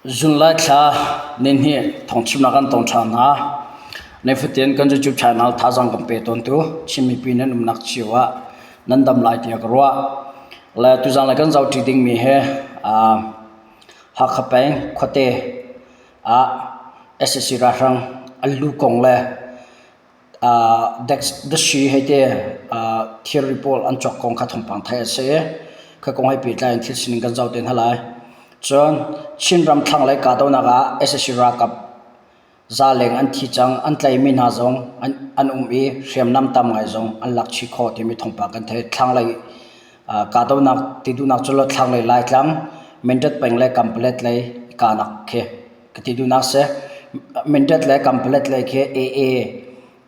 Zunlai thla nihnih thawngchimnak kan tong ṭhan hna. Nifatin kan YouTube channel thazaang kan pe tawntu Chin mipi nan umnak cio ah nan dam lai tiah ka ruah. Le tuzaan le kan zohṭi dingmi hi Hakha peng khuate ah sac ralhrang an lu kong le Dashi hei ti thilri pawl an cawk kong kha thawngpang theih a si i kha kong he pehtlai in thil sining kan zoh te hna lai. Cun Chinram thlanglei kahdohnak ah sac ralkap za leng an thi cang. An tlaihmi hna zong an um i hriamnam tam ngai zong an lak chih khawh timi thawngpang kan theih. Thlanglei kahdohnak ti duhnak cu thlanglei Laitlang, Mindat peng le Kanpalet lei kahnak khi ka ti duhnak si. Mindat le Kanpalet lei khi AA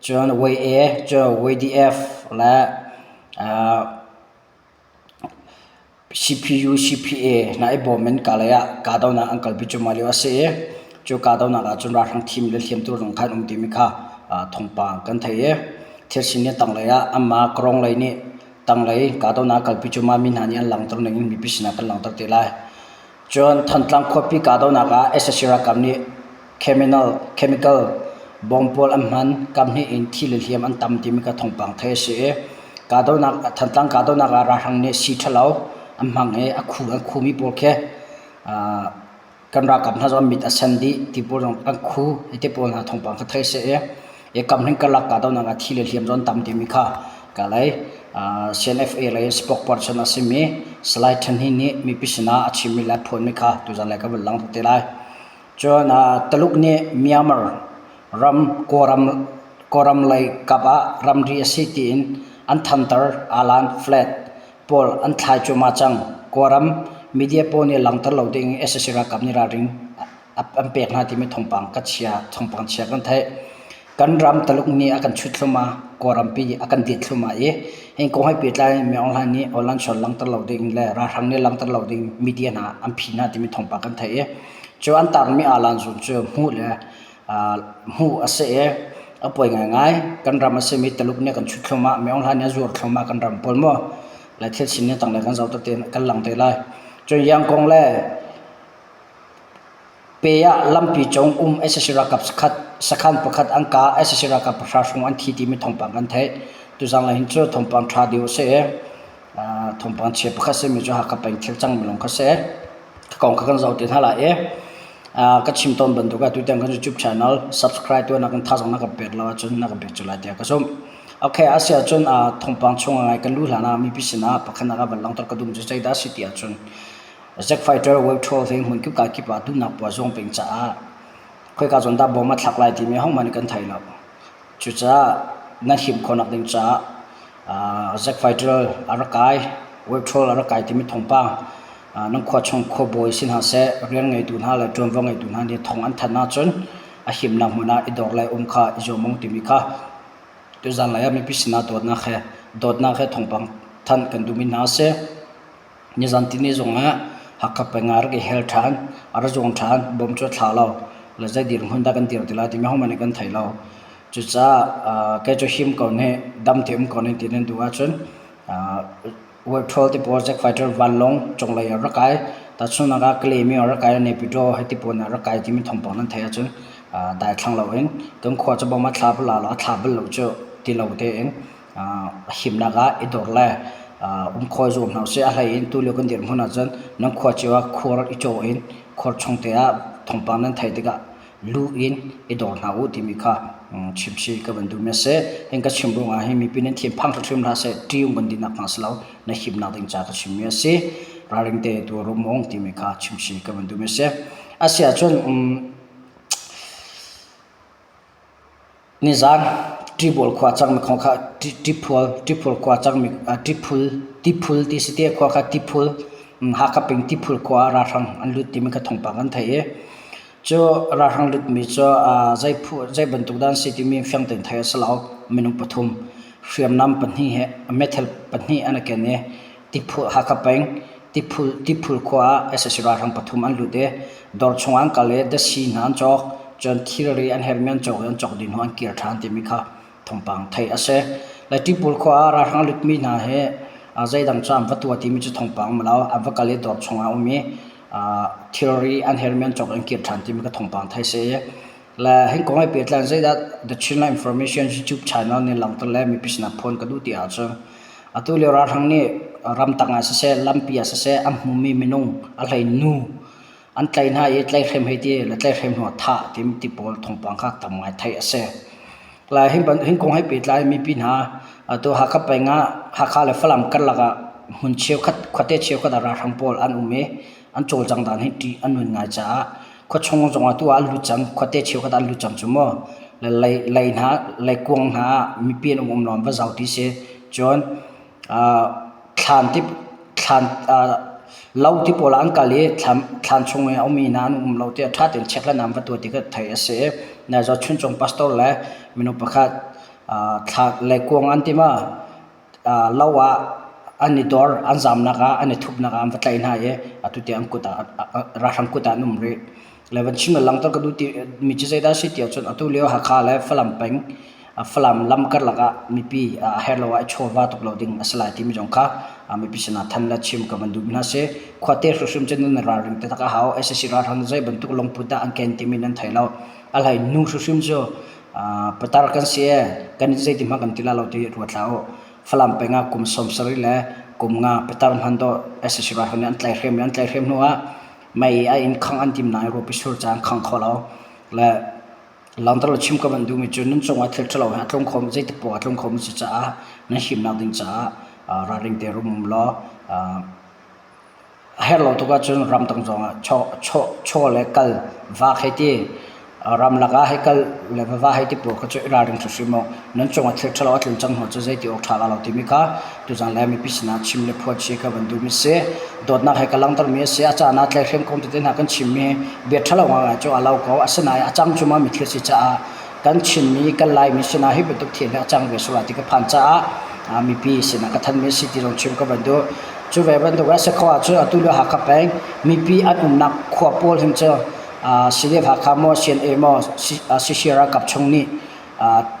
cun YA cun YDF le CPU CPA hna i bawm in kalay ah kahdohnak an kalpi cuahmah lio a si i cu kahdohnak ah cun ralhrang thim le hliamtu zong kha an um timi kha thawngpang kan theih i thil sining tanglei ah anmah Kawrong lei nih tanglei kahdohnak kalpi cuahmah mi hna nih an langhter ning in mipi sinah kan langhter te lai. Cun Thantlang khuapi kahdohnak ah sac ralkap nih chemical bom pawl an hman. Kaphnih in thi le hliam an tam timi kha thawngpang theih a si i kahdohnak Thantlang kahdohnak ah ralhrang nih sii ṭhalo an hmang i a khu an khumi pawl khi kan ralkap hna zong an mit a sen dih ti pawl zong an khu ti pawl hna thawngpang kha theih a si i i kamhring karlak kahdohnak ah thi le hliam zong an tam timi kha ka lei CNFA lei spokesperson a simi Salai Than Hnin nih mipi sinah a chimmi le a phuanmi kha tuzan lei ka vun langhter te lai. Cun Taluk nih Myanmar ram Kawlram Kawlram lei kap ah ramri a si tiin an thantar alan flat pawl an thlai cuahmah cang. Kawlram media pawl nih langhter lo ding in sac ralkap nih ralring an pek hna timi thawngpang ka chia thawngpang chia kan theih. Kan ram Taluk nih a kan chut thluma Kawlrampi a kan dit thluma i hi kong he pehtlai Min Aung Hlaing nih online sual langhter lo ding le ralhrang nih langhter lo ding media hna an phi hna timi thawngpang kan theih i cu an tarmi alan zun cu hmuh le hmuh a si i a poi ngaingai. Kan ram a simi Taluk nih a kan chut thluma Min Aung Hlaing nih a zuar thluma kan ram pawl maw le thil sining tanglei kan zoh te kan lang te lai. Cun Yangon le Pe ah lampi cung um sac ralkap sakhan pakhat an kah. Sac ralkap pahra hrawng an thi timi thawngpang kan theih. Tuzaan lei hin cu thawngpang ṭha deuh a si i thawngpang chia pakhat simi cu Hakha peng thil cangmi lawng kha si. Ka kong kha kan zoh te hna lai i ka chim tawn bantuk ah tutan kan YouTube channel subscribe tuahnak in thazaang na kan pek lo ahcun na kan pek cu lai tiah ka zumh. Okay, a si ahcun thawngpang chung ngai kan luh hlan ah mipi sinah pakhatnak ah van langhter ka duhmi cu zeidah a si ti ahcun Zack Fighter Wave Troll hi hmunkip kakip ah duhnak puah zuang peng caah khoika zawn dah bom a thlak lai timi hohmanh nih kan thei lo. Cucaah nan him khawhnak ding caah Zack Fighter a rak kai, Wave Troll a rak kai timi thawngpang nan khua chung khuabawi si hna seh, rian ngeitu hna le ṭuanvo ngeitu hna nih thawng an thanh ahcun a himnak hmun ah i dor le um kha i zuam ung timi kha tuzan lei ah mipi sinah dawtnak he dawtnak he thawngpang thanh kan duhmi hna a si. Nizan tini zongah Hakha peng ah a rak i hel ṭhan, a ra zuang ṭhan, bom cu a thla lo. Le zei dirhmun dah kan dir ti lai timi hohmanh nih kan thei lo. Cucaah kei cu him ko nih, dam te um ko nih ti nan duh ahcun World Troll ti pawl Jack Fighter vanlawng cunglei ah rak kai. Tahchunhnak ah Kalay-mi ah rak kai, Naypyidaw hei ti pawl ah rak kai timi thawngpang nan theih ahcun daithlang loin kan khua cu bom a thla bal lo, a thla bal lo cu ti lo tein a himnak ah i dor le um khawi zuam hna usih. A hlei in tulio kan dirhmun ahcun nan khua cio ah khur i caw in khur chung te ah thawngpang nan theih tikah lu in i dor hna u timi kha chimchih ka van duhmi a si. Hin ka chim ruangah hin mipi nan thin phang hrimhrim hlah seh, ṭih kan dinak hna si lo, na himnak ding ca ka chimmi a si. Ralring te tu rum ong timi kha chimchih ka van duhmi a si. Asiahcun Nizaan Ṭibual khua cangmi kong kha Tiphul Tiphul khua cangmi Tiphul Tiphul ti si te khua kha Tiphul Hakha peng Tiphul khua ah ralhrang an lut timi kha thawngpang kan theih i cu ralhrang lutmi cu zei phu zei bantuk dah an si timi fiang tein theih a si lo. Minung pathum hriamnam pahnih he meithal pahnih an i ken i Tiphul Hakha peng Tiphul Tiphul khua ah sac ralhrang pathum an lut i dawr chungah an kal i dasi hna an cawk. Cun thilri an herhmi an cawk i an cawk dih hnu an kir ṭhan timi kha thawngpang theih a si. Le Tiphul khua ah ralhrang lutmi hna hi zeidang cu an va tuah timi cu thawngpang um lo. An va kal i dawr chungah a um i Thilri an hermi an cawk an kir ṭhan timi ka thawngpang theih si i le hin kong he pehtlai in zeidah The Chinland Information YouTube channel nih langhter le mipi sinah phuan ka duh ti ahcun atu lio ralhrang nih ramtang ah siseh lampi ah siseh an hmumi minung a hlei nu an tlaih hna i tlaihhrem hei ti le tlaihhrem hnu ah thah timi ti pawl thawngpang kha tam ngai theih a si. Lai hin kong he pehtlai mipi hna atu Hakha peng ah Hakha le Falam karlak ah hmun cheukhat khuate cheukhat ah ralhrang pawl an um i an cawlcang dan hi ṭih a nun ngai caah khuachung zong ah tu ah an lut cang khuate cheukhat ah an lut cang cu mu le lei lei hna leikuang hna ah mipi an um um lawng va zau ti si cun Thlan thlan lo ti pawl ah an kal i thlan chung i a ummi hna an um lo tiah ṭha tein check le an va tuah ti kha theih a si i nai Chuncung pastor le minung pakhat leikuang an ti ma lo ah an i dor an zamnak ah an i thupnak ah an va tlaih hna i atu tiang an kut ah ralhrang kut ah an um rih. Le van chim le langhter ka duh timi cu zeidah a si ti ahcun atu lio Hakha le Falam peng Falam lam karlak ah mipi a herh lo ah i chawva tuk lo ding a si lai timi zong kha mipi sinah than le chim ka van duh mi hna si. Khuate hrimhrim cu nan ralring taktak a hau. Sac ralhrang zei bantuk lungput dah an ken timi nan thei lo. A hlei nu hrimhrim cu patar kan si ee kan zeiti hmanh kan ti la lo ti ruat hlah u. Falam peng ah kum 70 le kum nga patar hman dawh sac ralhrang nih an tlaihhrem i an tlaihhrem hnu ah mei a inn khangh an tim nain ruahpi sur caan khang kho lo le langhter le chim ka van duhmi cu nun cungah thil ṭhalo he a tlung khomi zeitik poah a tlung khomi si caah nan himnak ding caah ralring te rum um law a herh lo tuk ahcun ramdang zongah chaw le kal vak hei ti Ramlak ah hei kal le vava hei ti pawl kha cu i ralring hrimhrim u. Nan cungah thil ṭhalo a tlun cang hnu cu zeiti awk ṭha la lo timi kha tuzan le mipi sinah chim le phuan si ka van duhmi si. Dawtnak he ka langhtermi a si. A caan ah tlaihhrem kong tete hna kan chimmi bia ṭhalo ngaingai cu a lo ko. Asinain a cang cuma mi thil si caah kan Chinmi, kan Laimi sinah hi bantuk thil hi a cang ve sual ti ka phan caah mipi sinah ka thanmi a si ti zong chim ka van duh. Cu ve bantuk a si kho ahcun atu lio Hakha peng mipi an umnak khua pawl hin cu CDF Hakha maw CNA maw CC ralkap chung nih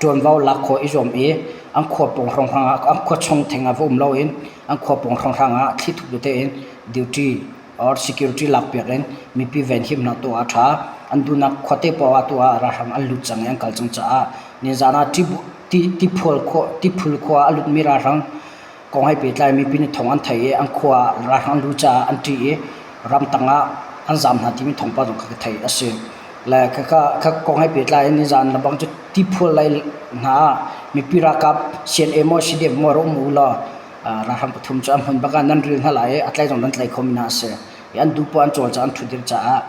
ṭuanvo lak khawh i zuam i an khua pawng hrawnghrang ah an khua chung theng ah va um loin an khua pawng hrawnghrang ah thlithup tete in duty or security lakpiak in mipi venhimnak tuah a ṭha. An duhnak khuate paoh ah tuah ah ralhrang an lut cang i an kal cang caah nizaan ah tiphul khua a lutmi ralhrang kong he pehtlai mipi nih thawng an theih i an khua ah ralhrang lu caah an ṭih i ramtang ah an zaam hna timi thawngpang zong kha ka theih a si. Le khakha kha kong he pehtlai in nizaan lebang cu tiphul lei hna ah mipi ralkap CNA maw CDF maw rak um u law ralhrang pathum cu a hmun bak ah nan ril hna lai i a tlai zong nan tlai kho mi hna a si. I an duh poah an cawl caah an ṭhutdir caah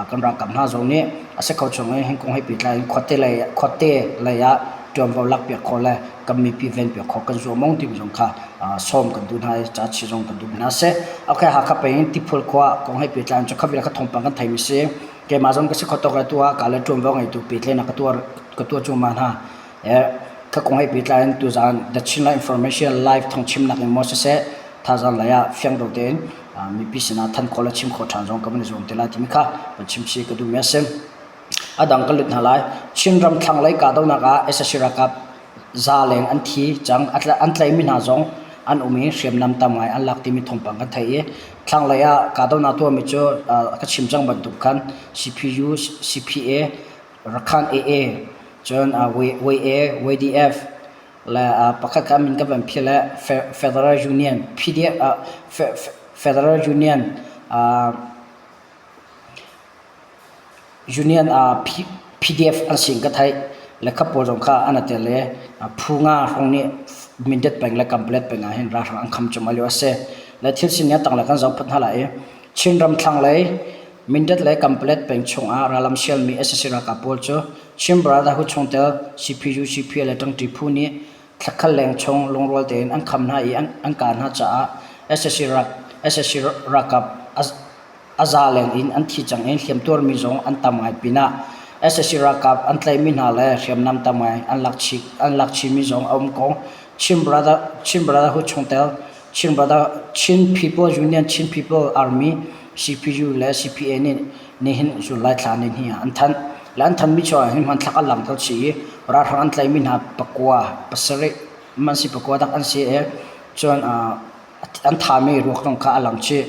kan ralkap hna zong nih a si kho chung in hin kong he pehtlai in khuate lei khuate lei ah ṭuanvo lakpiak khawh le kan mipi venpiak khawh kan zuam ong timi zong kha sawm kan duh hna i ca zong kan duh hna seh. Okay Hakha peng in Tiphul khua kong he pehtlai in cu kha vial kha thawngpang kan theimi si. Keimah zong ka si kho tawk le tu ah ka le ṭuanvo ngeitu pehtlaihnak ka tuah ka tuah cuahmah hna. Kha kong he pehtlai in tuzaan The Chinland Information live thawngchimnak in maw siseh thazaang lei ah fiang deuh tein mipi sinah thanh khawh le chim khawh ṭhan zong ka van i zuam te lai timi kha van chim chih ka duhmi a si. A dang ka lut hna lai. Chinram thlanglei kahdohnak ah sac ralkap za leng an thi cang. An tlaihmi hna zong an um i hriamnam tam ngai an lak timi thawngpang kan theih i thlanglei ah kahdohnak tuahmi cu ka chim cang bantuk khan CPU, CPA, Rakhan AA, cun WA, YDF, le pakhat kha min ka van philh le Federal Union, PDF, Federal Union, Union PDF an si in ka theih. Le kha pawl zong kha an i tel i phu nga hrawng nih Mindat peng le Kanpalet peng ah hin ralhrang an kham cuahmah lio a si. Le thil sining a tanglei kan zoh phot hna lai i Chinram thlanglei Mindat le Kanpalet peng chungah rallam sialmi sac ralkap pawl cu Chin Brotherhood chungtel CPU, CPA le ṭangṭi phu nih thlakhal leng chung lungrual tein an kham hna i an kah hna caah sac ralkap a za leng in an thi cang i hliamtuarmi zong an tam ngai pinah sac ralkap an tlaihmi hna le hriamnam tam ngai an lak chih an lak chihmi zong a um ko. Chin Brother Chin Brotherhood chungtel Chin Brother Chin People Union Chin People Army CPU le CPA nih nihin July thla ni hnih ah an thanh. Le an thanmi cu ah hin hmanthlak an langhter chih i ralhrang an tlaihmi hna pakua pasarih man si pakua dak an si i cun an thami ruak zong kha a lang chih.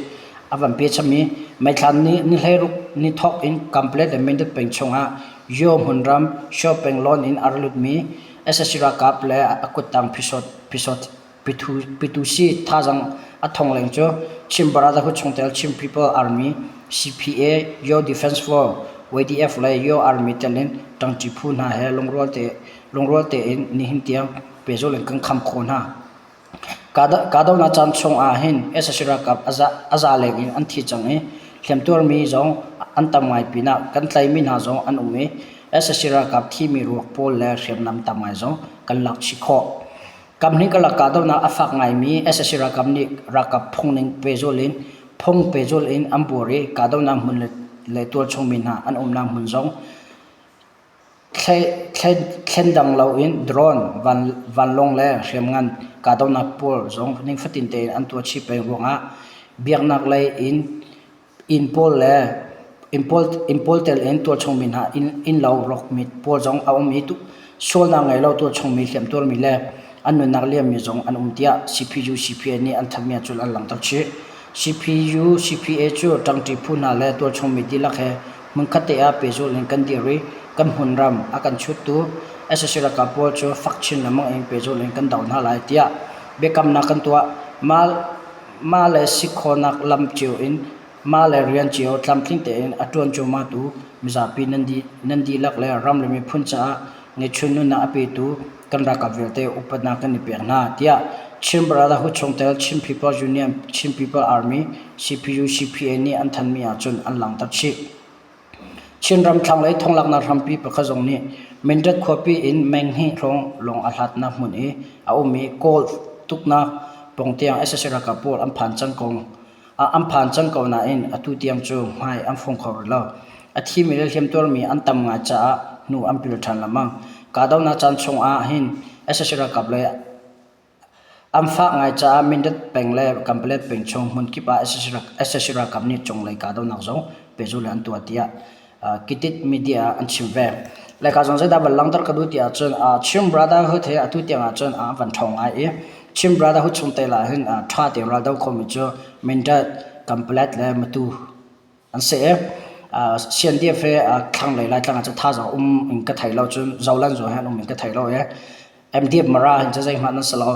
A van pe chami. May thla ni 16 ni thawk in Kanpetlet le Mindat peng chungah Yaw hmunram Shaw peng lawn in a ra lutmi sac ralkap le a kuttang Pitusi thazaang a thong leng cu Chin Brotherhood chungtel Chin People Army CPA, Yaw Defense Force YDF le Yaw Army tel in ṭangṭi phu hna he lungrual tein nihin tiang pehzulh in kan kham khawh hna. Kahdohnak caan chung ahhin sac ralkap a za leng in an thi cang i hliamtuarmi zong an tam ngai pinah kan tlaihmi hna zong an um i sac ralkap thimi ruak pawl le hriamnam tam ngai zong kan lak chih khawh. Kamhnih karlak kahdohnak a fak ngaimi sac ralkap nih ralkap phungning pehzulh in phung pehzulh in an buar i kahdohnak hmun le tualchung mi hna an umnak hmun zong Thlen dang loin drone, vanlawng le hriamngan kahdohnak pawl zong nifatin tein an tuah chih peng ruangah biaknak lei in inn pawl le inn pawl tel in tualchungmi hna innlo rawkmi pawl zong a um i sualnak ngei lo tualchungmi hliamtuarmi le an nunnak liammi zong an um tiah CPU CPA nih an thanhmi ah cun an langhter chih. CPU CPA cu ṭangṭi phu hna le tualchungmi dihlak he Hmunkhat te ah pehzulh in kan dir i kan hmunram a kan chuttu sac ralkap pawl cu fak chin lengmang in pehzulh in kan doh hna lai tiah biakamnak kan tuah. Mah le si khawhnak lam cio in mah le rian cio tlamtling tein a ṭuan cuahmahtu mizapi nan dihlak le ram le miphun caah ngeihchun nunnak a petu kan ralkap vialte upatnak kan i pek hna tiah Chin Brotherhood chungtel Chin People's Union Chin People Army CPU CPA nih an thanmi ahcun an langhter chih. Chinram thlanglei thonglaknak hrampi pakhat zong nih Mindat khuapi in meng hnih hrawng lawng a hlatnak hmun i a ummi Kawl tuknak pawng tiang sac ralkap pawl an phan cang ko an phan cang ko nain atu tiang cu hmai an fong kho rih lo. A thimi le hliamtuarmi an tam ngai caah hnu an pil ṭhan lengmang. Kahdohnak caan chung ah hin sac ralkap le an fah ngai caah Mindat peng le Kanpalet peng chung hmunkip ah sac ralkap nih cunglei kahdohnak zong pehzulh in an tuah tiah Kitit media ah an chim ve. Leka zong zeidah van langhter ka duh ti ahcun Chin Brotherhood he atu tiang ahcun an van ṭhawng ngai i Chin Brotherhood chung te lah hin ṭha tein raldo khomi cu Mindat, Kanpalet le Matu an si i CNDF he thlanglei Laitlang ah cun thazaang um in ka thei lo cun Zoland zong he an um in ka thei lo i MDF Mara hin cu zeihmanh an si lo.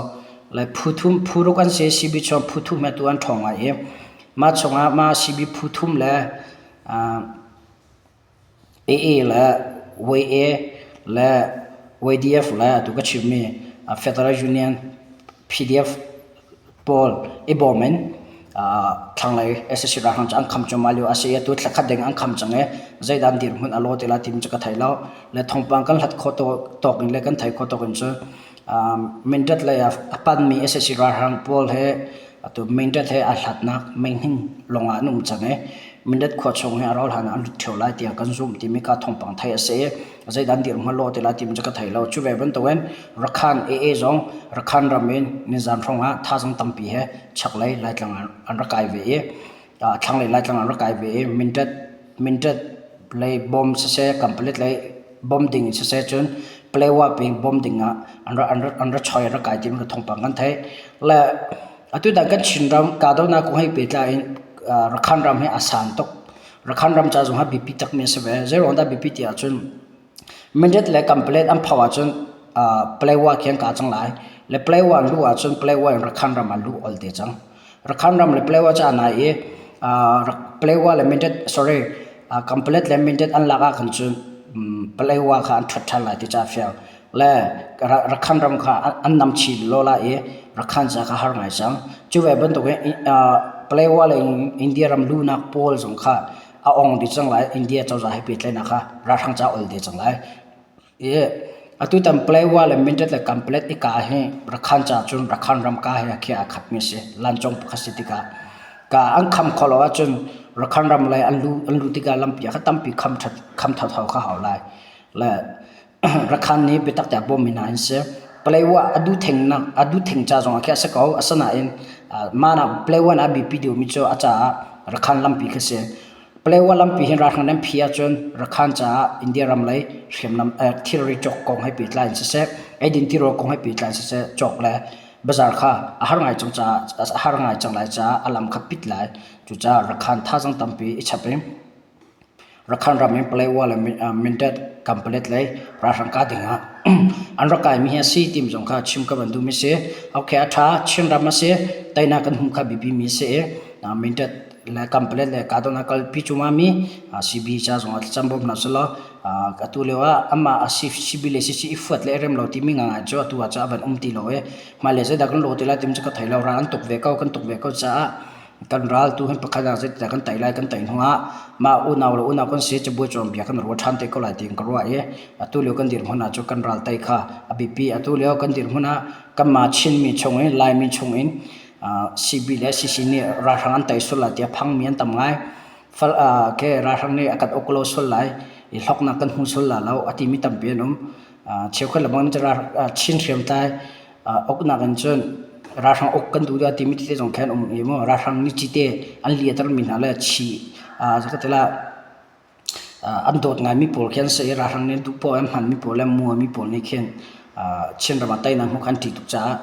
Le phu thum phu ruk an si CB chung phu thum he tu an ṭhawng ngai i mah chungah mah CB phu thum le AA le YA le YDF le atu ka chimmi Federal Union PDF pawl i bawm in thlanglei sac ralhrang cu an kham cuahmah lio a si i atu thlakhat deng an kham cang i zeidah an dirhmun a law ti lai timi cu ka thei lo. Le thawngpang kan hlat khawh tawk in le kan theih khawh tawk in cu Mindat lei ah a panmi sac ralhrang pawl he atu Mindat he aa hlatnak meihning lawng ah an um cang i Mindat khua chung hi a rauh hlan ah an lut ṭheo lai tiah kan zumh timi ka thawngpang theih a si i zeidah an dirhmun a lawh ti lai timi cu ka thei lo. Cu ve bantukin Rakhan AA zong Rakhan ram in nizan hrawng ah thazaang tampi he chaklei Laitlang ah an rak kai ve i thlanglei Laitlang ah an rak kai ve i Mindat Mindat lei bom siseh Kanpalet lei bom ding in siseh cun Palewa peng bom ding ah an rak an rak an rak choi an rak kai timi thawngpang kan theih. Le atu tan kan Chinram kahdohnak kong he pehtlai in Rakhan ram hi a san tuk. Rakhan ram ca zong ah biapi takmi a si ve. Zeiruang dah biapi ti ahcun Mindat le Kanpalet an pho ahcun Palewa khi an kah cang lai. Le Palewa an luh ahcun Palewa in Rakhan ram an luh ol te cang. Rakhan ram le Palewa cu aa nai i Palewa le Mindat sorry Kanpalet le Mindat an lak ahkhan cun Palewa kha an ṭhuat ṭhan lai ti cu aa fiang. Le Rakhan ram kha an nam chin law lai i Rakhan ca kha har ngai cang. Cu ve bantukin Palewa le India ram luhnak pawl zong kha a ong dih cang lai. India cozah he pehtlaihnak kha ralhrang ca ol dih cang lai. I atutan Palewa le Mindat le Kanpalet i ka hi Rakhan ca cun Rakhan ram ka he khi aa khatmi a si. Lancawng pakhat si tikah ka an kham khawh lo ahcun Rakhan ram lei an lu an luh tikah lampi ah kha tampi kham ṭhat kham thotho kha hau lai. Le Rakhan nih biatak te a bawmmi hna an si. Palewa a duh thengnak a duh theng ca zongah khi a si ko. Asinain mah nak Palewa a biapi deuhmi cu a caah Rakhan lampi khi a si. Palewa lampi hin ralhrang nan phi ahcun Rakhan caah India ram lei hriamnam thilri cawk kong he pehtlai in siseh, eidin tirawl kong he pehtlai in siseh cawk le bazar kha a har ngai cang caah a har ngai cang lai caah a lam kha pit lai. Cucaah Rakhan thazaang tampi i chap in Rakhan ram in Paletwa le Mindat Kanpalet lei ralhrang kah ding ah an rak kaimi hi a si timi zong kha chim ka van duhmi a si. Okay, a ṭha. Chinram a si. Teinak kan hmuh kha biapimi a si i Mindat le Kanpalet le kahdohnak kalpi cuahmahmi CB ca zong ah thlacam bawm hna sehlaw atu lio ah amah a CB le CC i fuat le i rem lo timi ngaingai cu atu ah cun a van um ti lo i hmailei zeidah kan lawh ti lai timi cu ka thei lo. Ral an tuk ve ko, kan tuk ve ko caah kan ral tu hin pakhat ah zeitindah kan tei lai kan tei hnu ah mah unau le unau kan si cabuai cawn bia kan rual ṭhan te ko lai tiin ka ruah i atu lio kan dirhmun ah cu kan ral tei kha a biapi. Atu lio kan dirhmun ah kanmah Chinmi chung in Laimi chung in CB le CC nih ralhrang an tei sual lai tiah phangmi an tam ngai. Fal ke ralhrang nih a kan uk lo sual lai i hlawknak kan hmu sual la lo a timi tampi an um. Cheukhat le bang Chin hriamtlai uknak in cun ralhrang uk kan duh timi tete zong khi an um i mu ralhrang nih cite an liatermi hna le chi an dawt ngaimi pawl khi an si i ralhrang nih duh poah an hmanmi pawl le muami pawl nih khin Chinram ah teinak hmuh kha an ṭih tuk caah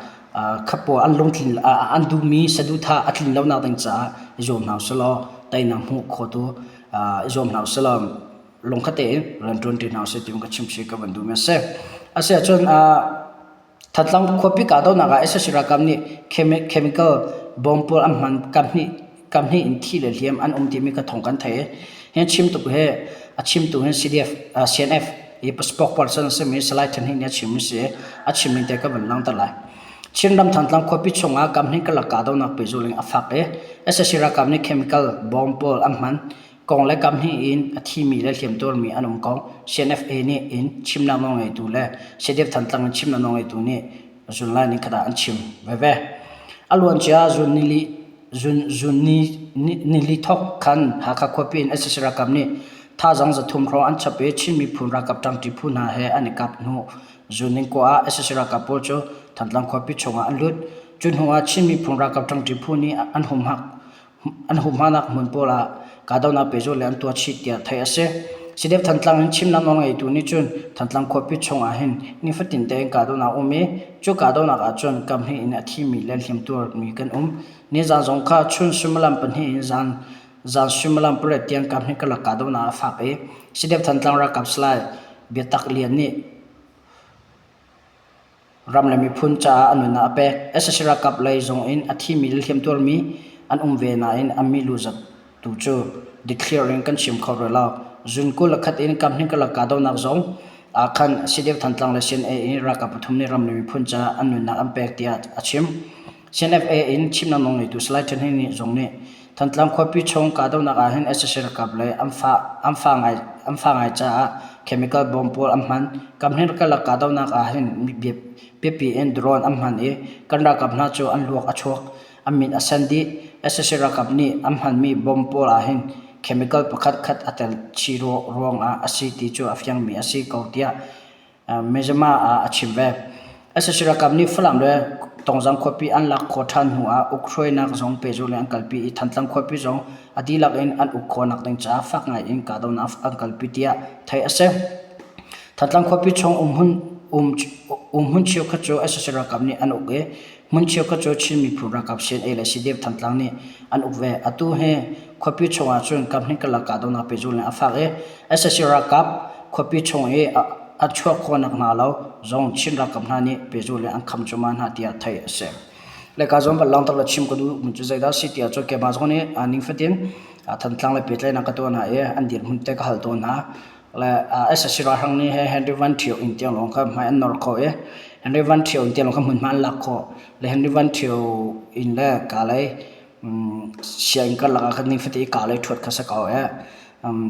kha pawl an lungtlin an duhmi saduhthah a tlin lonak ding caah i zuam hna usih law teinak hmuh khawhtu i zuam hna usih law lungkhat tein rianṭuan ṭi hna usih ti ka chim chih ka van duhmi a si. Asiahcun Thantlang khuapi kahdohnak ah sac ralkap nih chemical bomb pawl an hman kamhnih in thi le hliam an um timi kha thawng kan theih. Hi chimtu hi a chimtu hi CDF CNF i spokesperson a simi Salai Than Hing nih a chimmi si i a chimning te ka van langhter lai. Chinram Thantlang khuapi chungah kamhnih karlak kahdohnak pehzulh in a fak i sac ralkap nih chemical bomb pawl an hman kong le kamhnih in a thimi le hliamtuarmi an um kong CNFA nih in chimnak nawlngeitu le CDF Thantlang in chimnak nawlngeitu nih zunlai ni khat ah an chim veve. A luancia zun nili zun zun ni nili thok khan Hakha khuapi in sac ralkap nih thazaang 300 hrawng an chap i Chin miphun ralkap ṭangṭi phu hna he an i kap hnu zun ning kua ah sac ralkap pawl cu Thantlang khuapi chungah an lut. Cu hnu ah Chin miphun ralkap ṭangṭi phu nih an humhak An humhnak hmun pawl ah kahdohnak pehzulh le an tuah chih tiah theih a si. CDF Thantlang in chimnak nawlngeitu nih cun Thantlang khuapi chung ah hin nifatin tein kahdohnak a um i cu kahdohnak ah cun kamhnih in a thimi le hliamtuarmi kan um. Nizaan zong kha chun suimilam pahnih in zan zan suimilam pariat tiang kamhnih karlak kahdohnak a fak i CDF Thantlang ralkap Salai Biatak Lian nih Ram le miphun caah a nunnak a pek. Sac ralkap lei zong in a thimi le hliamtuarmi an um ve nain a milu zat tu cu dikthliar in kan chim kho rih lo. Zun 21 in kamhning karlak kahdohnak zong ah khan CDF Thantlang le CNA in ralkap pathum nih ram le miphun caah an nunnak an pek tiah a chim. CNFA in chimnak nawlngeitu Salai Than Hing nih zong nih Thantlang khuapi chung kahdohnak ah hin sac ralkap lei an fa an fa ngai an fa ngai caah chemical bomb pawl an hman. Kamhning karlak kahdohnak ah hin biapi in drone an hman i kan ralkap hna cu an luak a chuak, an mit a sen dih. Sac ralkap nih an hmanmi bomb pawl ah hin chemical pakhat khat a tel chih ruangah a si ti cu a fiangmi a si ko tiah Myanmar ah a chim ve. Sac ralkap nih Falam le Tongzang khuapi an lak khawh ṭhan hnu ah ukhruainak zong pehzulh in an kalpi i Thantlang khuapi zong a dihlak in an uk khawhnak ding caah fak ngai in kahdohnak an kalpi tiah theih a si. Thantlang khuapi chung umhmun um umhmun cheukhat cu sac ralkap nih an uk i Hmun cheukhat cu Chin miphun ralkap CNA le CDF Thantlang nih an uk ve. Atu hi khuapi chungah cun kamhning karlak kahdohnak pehzulh in a fak i sac ralkap khuapi chung i a chuak khawhnak hna lo zong Chin ralkap hna nih pehzulh in an kham cuahmah hna tiah theih a si. Le ka zong van langter le chim ka duh mi cu zeidah si tiah cun keimah zong nih nifatin Thantlang le pehtlaihnak ka tuah hna i an dirhmun te ka hal tawn hna. Le sac ralhrang nih he Henry Van Ṭhio inn tiang lawng kha hmai an nor khawh i Henry Van Ṭhio inn tiang lawng kha hmunhma an lak khawh. Le Henry Van Ṭhio inn le Kalay sianginn karlak ah khan nifate i Kalay ṭhuat kha si ko i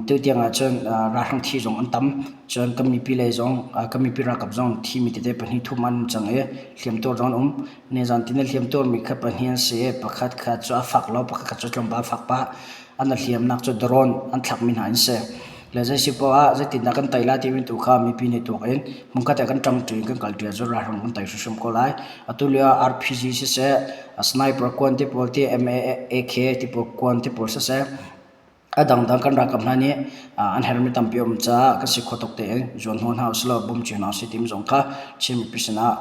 tu tiang ah cun ralhrang thi zong an tam. Cun kan mipi lei zong kan mipi ralkap zong thimi tete pahnih thum an um cang i hliamtuar zong an um. Nizan tin a hliamtuarmi kha pahnih an si i pakhat kha cu a fak lo, pakhat kha cu tlawmpal a fak pah. An a hliamnak cu drone an thlakmi hna an si. Le zei si poah ah zeitindah kan tei lai timi tu kha mipi nih tuak in hmunkhat ah kan ṭangṭi in kan kalṭi ahcun ralhrang kan tei hrimhrim ko lai. Atu lio ah RPG siseh, sniper kuan ti pawl ti MAAK ti pawl kuan ti pawl siseh, a dangdang kan ralkap hna nih an herhmi tampi a um caah kan si khawh tawk tein zuan hnawh hna usih law bawm cio hna usih timi zong kha Chin mipi sinah.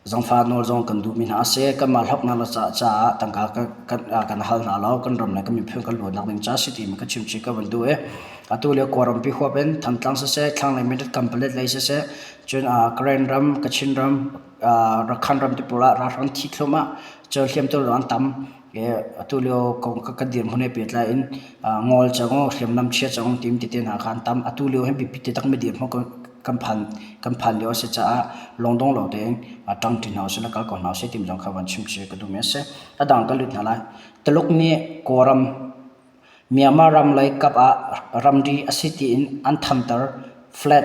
Zangfah nawl zong kan duhmi hna a si. Kanmah hlawknak le caah tangka kan hal hna lo. Kan ram le kan miphun kan luatnak ding ca si timi ka chimchih ka van duh i atu lio Kawlrampi huap in Thantlang siseh, thlanglei Mindat Kanpalet lei siseh, cun Karen ram, Kachin ram, Rakhan ram ti pawl ah ralhrang thi thluahmah, cun hliamtuar zong an tam. Atu lio kong kan dirhmun he pehtlai in ngol cang u, hriamnam chia cang u timi tete hna kha an tam. Atu lio hi biapi takmi dirhmun kan phan kan phan lio a si caah lungdong lo tein ṭangṭi hna usih le kal ko hna usih timi zong kha van chim chih ka duhmi a si. A dang kan lut hna lai. Tuluk nih Kawlram Myanmar ram lei kap ah ramri a si tiin an thamter flat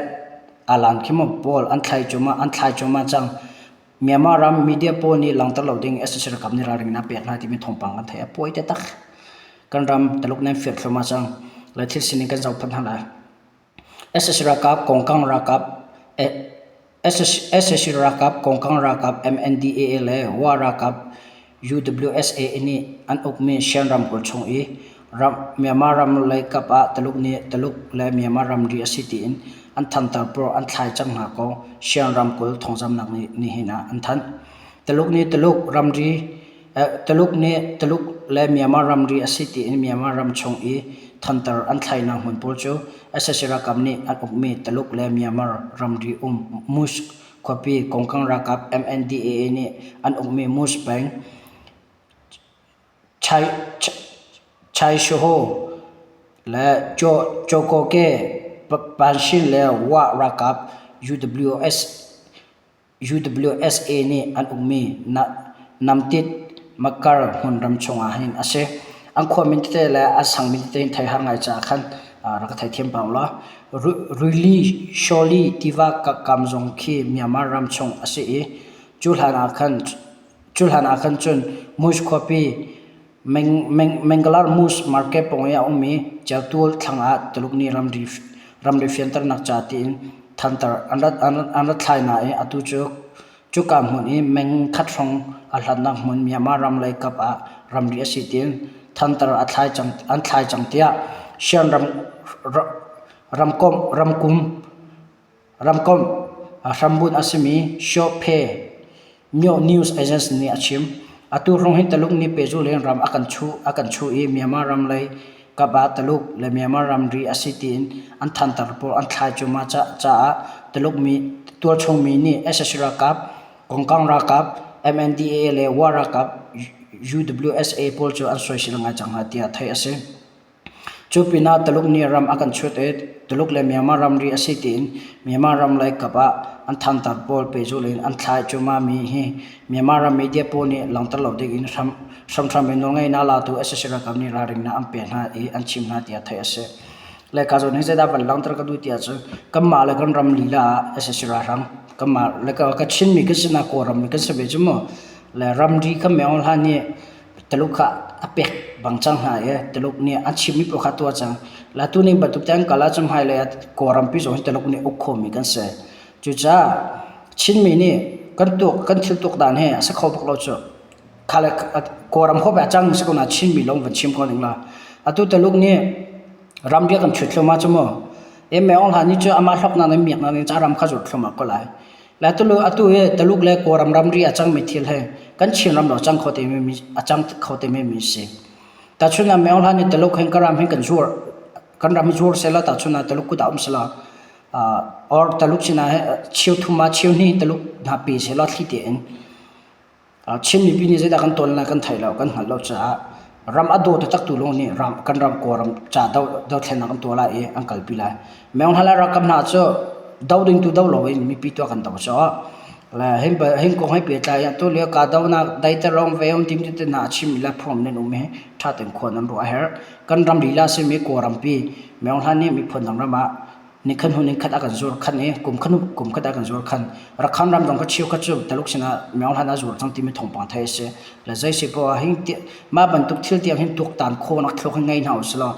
alan khi maw pawl an thlai cuahmah an thlai cuahmah cang. Myanmar ram media pawl nih langhter lo ding sac ralkap nih ralring a pek hna timi thawngpang kan theih. A pawi taktak. Kan ram Taluk nan fir thluahmah cang. Le thil sining kan zoh phanh hna lai. Sac ralkap kongkang ralkap sac ralkap kongkang ralkap MNDAA le Wa ralkap UWSA nih an ukmi Shan ramkulh chung i Myanmar ram lei kap ah Taluk nih Taluk le Myanmar ramri a si tiin an thantar pawl an thlai cang hna kong Shan ramkulh thawngzamhnak nih nihin ah an thanh. Taluk nih Taluk ramri Taluk nih Taluk le Myanmar ramri a si tiin Myanmar ram chung i thantar an thlainak hmun pawl cu sac ralkap nih an ukmi Taluk le Myanmar ramri um Musk Khuapi Kongkang ralkap MNDAA nih an ukmi Mus peng Chaishaho le Chokoke Panshin le Wah ralkap UWSA nih an ukmi Namtit Makar hmunram chungah hin a si. An khua min tete le an sang min tete hin thei har ngai caah khan rak ka theithiam pah ulaw. Rili Shawli tiva kam zong khi Myanmar ram chung a si i cu hlan ah khan cu hlan ah khan cun Mush khuapi Mangalar Mush market pawng i a ummi Celtual thlang ah Tuluk nih ramri ramri fianternak ca tiin thantar an rat an rat thlai nain atu cu Cuka hmun i meng khat hrawng a hlatnak hmun Myanmar ram lei kap ah ramri a si tiin thantar a thlai cang, an thlai cang tiah Shan ram, ramkomh ramkum ramkomh hrambunh a simi Shophe Myo News Agency nih a chim. Atu hrawng hi Taluk nih pehzulh in ram a kan chuh a kan chuh i Myanmar ram lei kap ah Taluk le Myanmar ramri a si tiin an thantar pawl an thlai cuahmah caah Taluk mi tualchung mi nih sac ralkap, Kongkang ralkap, MNDAA le Wa ralkap UWSA pawl cu an soisel ngai cang hna tiah theih a si. Cu pinah Taluk nih ram a kan chut i Taluk le Myanmar ramri a si tiin Myanmar ram lei kap ah an thantar pawl pehzulh in an thlai cuahmah mi hi Myanmar ram media pawl nih langhter lo ding in hram hramhram in nawlngeihnak latu sac ralkap nih ralringnak an pek hna i an chim hna tiah theih a si. Le ka zawn hi zeidah van langhter ka duh tiah cun kanmah le kan ram lila ah sac ralhrang kanmah le ka Chinmi kan si na Kawlram mi kan si ve cu mu. Le ramri kan meo hlan i Taluk kha a pek bang cang hna i Taluk nih an chimmi paoh kha tuah cang. La tu ning bantuk te an kal ahcun hmailei ah Kawlrampi zong hi Taluk nih uk khomi kan si. Cucaah Chinmi nih kan tuak kan thil tuak dan hi a si kho bak lo cu. Kha le Kawlram khuapi a cangmi si ko na Chinmi lawng van chim ko ning la. Atu Taluk nih ramri a kan chut thluahmah cu mu. E Meo Hlan nih cu amah hlawknak le miaknak ning ca ram kha zut thluahmah ko lai. Le atu atu hi Taluk le Kawlram ramri a cangmi thil hi kan Chinram lo cang kho te mi a cang kho te mi si. Tahchun ah Meo Hlan nih Taluk hin ka ram hin kan zuar kan ram zuar sela tahchun ah Taluk kut ah um sela or Taluk sinah cheu thum ah cheu hnih Taluk hna pe sela thli tein Chin mipi nih zeidah kan tuan lai kan thei lo, kan hngalh lo caah ram a daw taktak tu lawng nih ram kan ram Kawlram ca do dothlennak an tuah lai i an kalpi lai. Myeonghla ralkap hna cu do ding tu do loin mipi tuah kan do cu. Le hin hin kong he pehtlai in tu lio kahdohnak daiterong veon tim tete hna a chim le phung nan um hi ṭha tein khua nan ruah a herh. Kan ram lila simi Kawlrampi Myeonghla nih miphun dang ram ah nikhat hnu nikhat a kan zuar khan i kum khat hnu kum khat a kan zuar khan Rakhan ram zong kha cheukhat cu Taluk sinah Myeong Hlan a zuar cang timi thawngpang theih a si. Le zei si poah hin mah bantuk thil tiang hin tuaktan khawhnak thluak hi ngei hna usih law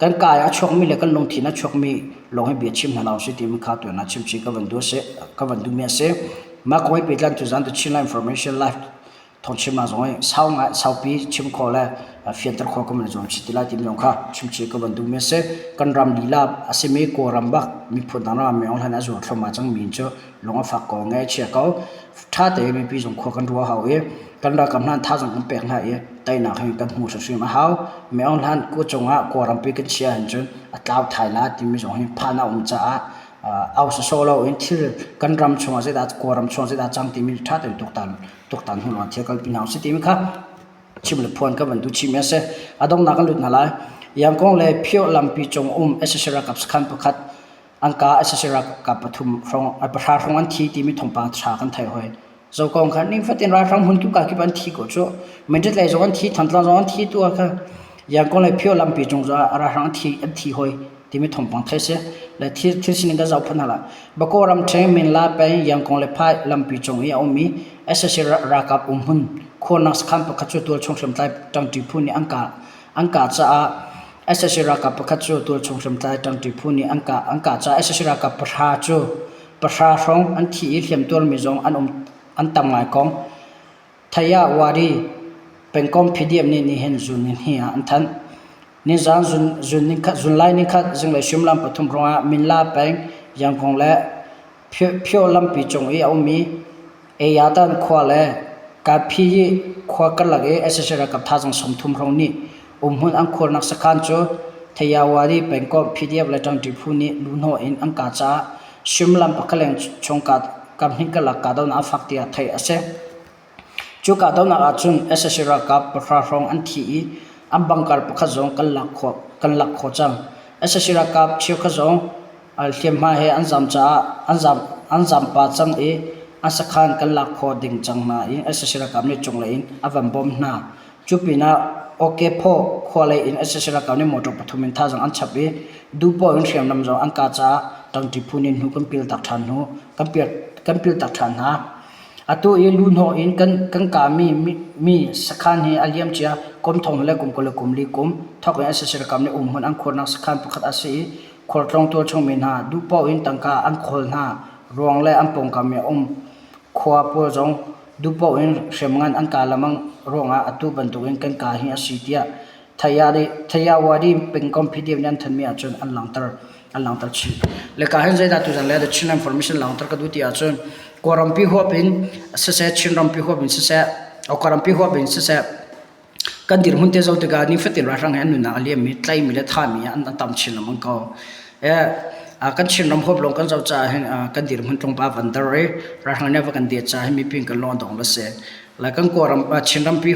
kan ka a chuakmi le kan lungthin a chuakmi lawng hi bia chim hna lo si timi kha tuan ah chimchih ka van duh a si ka van duhmi a si. Mah kong hi pehtlan tu zan tu Chinland Information Live thawngchim ah zong hi sau ngai saupi chim khawh le Fianter khawh kan van i zuam chih ti lai timi zong kha chimchih ka van duhmi a si. Kan ram lila a simi Kawlram bak miphun dang ram ah Myo Hlan a zuar thluahmah cangmi cu lung a fak ko, ngaih a chia ko. Ṭha tein mipi zong khua kan ruah hau i kan ralkap hna thazaang kan pek hna i teinak hi kan hmuh hrimhrim a hau. Myo Hlan ku cungah Kawlrampi kan chia ahcun cun a tlau thai la timi zong hi phan a um caah au sawsawh loin thil kan ram chungah zeidah Kawlram chungah zeidah cang timi ṭha tein tuaktan tuaktan hnu lawng thil kalpi hna usih timi kha chim le phuan ka van duh chihmi a si. A donghnak kan lut hna lai. Yangkong le Phio lampi cung um sac ralkap sakhan pakhat an ka sac ralkap pathum hrawng pahra hrawng an thi timi thawngpang ṭha kan theih hoi. Zokong kha nifatin ralhrang hmun kip ka kip an thi ko cu. Mindat lei zong an thi, Thantlang zong an thi tu ah kha Yangkong le Phio lampi cung zong ah ralhrang an thi an thi hoi timi thawngpang theih si. Le thil thil sining kan zoh phun hna lai. Bako ramṭheng Minla peng Yangkong le Phai lampi cung i a ummi sac ralkap umhmun khuarnak sakhan pakhat cu tualchung hriamtlai ṭangṭi phu nih an kah an kah caah sac ralkap pakhat cu tualchung hriamtlai ṭangṭi phu nih an kah an kah caah sac ralkap pahra cu pahra hrawng an thi i hliamtuarmi zong an um an tam ngai kong Thayawari pengkomh PDF nih nihin zun nihnih ah an thanh. Nizaan zun zun nikhat zunlai nikhat zinglei suimilam pathum hrawngah Minla peng Yangon le Phyo lampi cung i a ummi Ayatan khua le Kaphiyi khua karlak i sac ralkap thazaang 30 hrawng nih umhmun an khuarnak sakhan cu Thayawari pengkomh PDF le ṭangṭi phu nih luhhnawh in an kah caah suimilam pakhat leng chung kaphnih karlak kahdohnak a fak tiah theih a si. Cu kahdohnak ahcun sac ralkap pahra hrawng an thi i an bangkar pakhat zong kan lak khawh kan lak khawh cang. Sac ralkap cheukhat zong hliamhma he an zam caah an zam an zampa cang i an sakhan kan lak khawh ding cang hna i sac ralkap nih cunglei in a van bawmh hna. Cu pinah Okephaw khua lei in sac ralkap nih motor pathum in thazaang an chap i duhpoah in hriamnam zong an kah caah ṭangṭi phu nih hnu kan piltak ṭhan hnu kan pil kan piltak ṭhan hna. Atu i luhhnawh in kan kan kahmi mi sakhan hi a liamcia kum thong le kum 20 le kum li kum thawk in sac ralkap nih umhmun an khuarnak sakhan pakhat a si i khualtlawng tualchung mi hna duhpoah in tangka an khawl hna ruang le an pawngkam i a um khua pawl zong duhpoah in hriamngan an kah lengmang ruangah atu bantukin kan kah hi a si tiah Thayawadi pengkomh PDF nih an thanmi ahcun an langhter an langhter chih. Le ka hin zeidah tuzan le the Chin Information langhter ka duh ti ahcun Kawlrampi huap in siseh Chinrampi huap in siseh Kawlrampi huap in siseh kan dirhmun te zoh tikah nifatin ralhrang he an nunnak a liammi tlaimi le thahmi an tam chin lengmang ko. Kan Chinram huap lawng kan zoh caah hin kan dirhmun tlawmpal van dar i ralhrang nih a va kan det caah hin mipi kan lung a dong la si. Lai kan Kawlram Chinrampi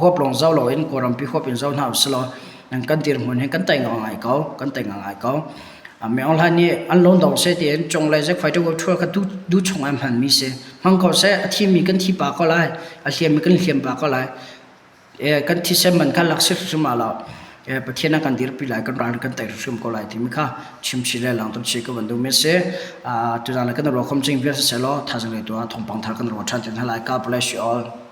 huap lawng zoh loin Kawlrampi huap in zoh hna usih law kan dirhmun hin kan tei ngai ko kan tei ngai ko. Mi Aung Hlaing nih an lung dong seh tiin cunglei Zack Fighter World Tour kha duh chung ai hmanmi si. Hmang ko seh a thimi kan thi pa ko lai a hliammi kan hliam pa ko lai. Kan thisen man kha lak si hrim ah lo Pathian a kan dirpi lai kan ral kan tei hrim ko lai timi kha chimchih le langter chih ka van duhmi a si. Tuzaan le kan ruah khom cing vial siseh law thazaang ngeitu ah thawngpang thar kan ruah ṭhan te hna lai. God bless you all.